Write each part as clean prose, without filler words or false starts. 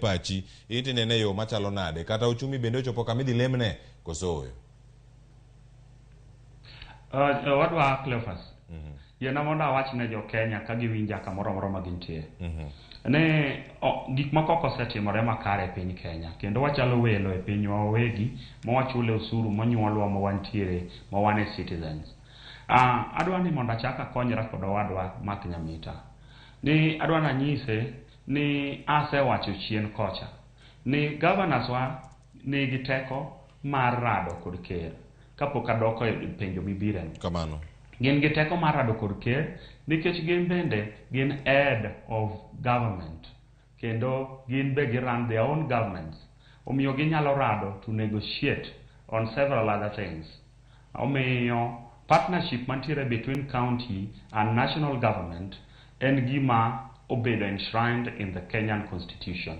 Pachi in tinene e yo machalo nade kata uchumi bende ochopo kama idhi lemne koso oyo? Owadwa Cleophas, yiena mondo awach ne jo Kenya ka giwinja kamoro amora ma gintie. Ne o, gik moko ok osetimore makare e piny Kenya kendo wachalo welo e pinywa wawegi ma wachule osuru monyuolwa ma wantiere ma wan e citizens. Adwa ni mondo achak akonyra kod owadwa Mark Nyamita. Ni adwa nanyise ni asewacho chien kocha ni governors wa nigi teko mar rado kod ker kapok adoko e penjo mibireni. Kamano. Gin gi teko mar rado kod ker nikech gin bende gin head of government kendo gin be gi run their own governments. Omiyo ginyalo rado to negotiate on several other things. Omiyo partnership mantiere between county and national government en gima obedo enshrined in the Kenyan constitution.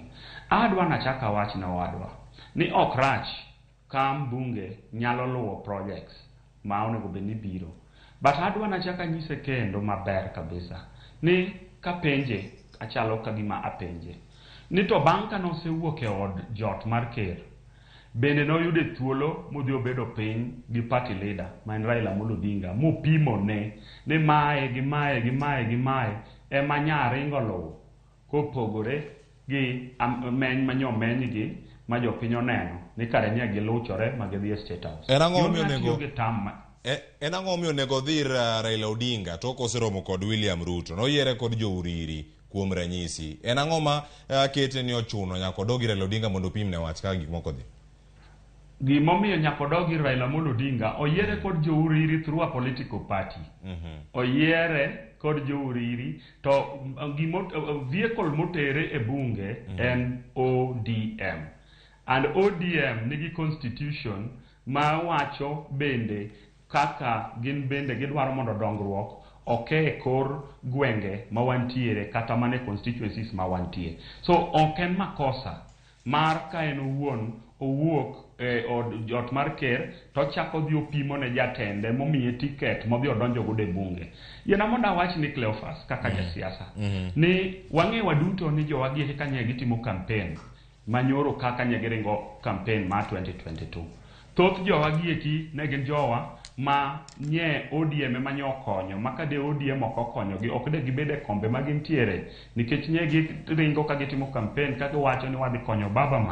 Adwa nachak awach ne owadwa ni ok rach ka mbunge nyalo luwo projects ma onego bed ni biro. But adwa nachak anyise kendo maber kabisa ni kapenje achalo ka gima apenje ni to bang' ka nosewuok e od jot mar ker bende noyude thuolo modhi obedo piny gi party leader ma en Raila Amolo Odinga mopimo ne ni mae gi mae gi mae gi mae ema nyaringo luwo kopogore gi meny manyo menygi ma jopiny oneno ni kare nie giluchore ma gidhi e State House. En ang'o Gimomiyo momiyo atiyo onego gi term ma En ang'o momiyo onego odhi ir Raila Odinga to ok oseromo kod William Ruto? Noyiere kod jouriri kuom ranyisi. En ang'o ma kete ni ochuno nyaka odog ir Raila Odinga mondo opimne wach kaka gik moko dhi? Gimomiyo nyaka odog ir Raila Amolo Odinga, oyiere kod jouriri through a political party. Oyiere kod jouriri to gimo vehicle motere e bunge en ODM. And ODM nigi constitution ma wacho bende kaka gin bende gidwaro mondo dongruok oke e kor gwenge ma wantiere kata mana e constituencies ma wantie. So ok en makosa mar ka en owuon owuok e od ot mar ker to ochako odhi opimo ne jatende momiye ticket modhi odonjo godo e bunge. Yiena mondo awach ni Cleophas kaka jasiasa ni wang'e waduto ni jowagi eki kanye gitimo campaign manyoro kaka nye giringo campaign mar 2022. Thoth jowagi eki ne gin jowa ma nye ODM ema nye okonyo ma ka de ODM ok okonyogi ok de gibed e kombe ma gintiere nikech nye giringo ka gitimo campaign ka giwacho ni wadhi konyo baba ma.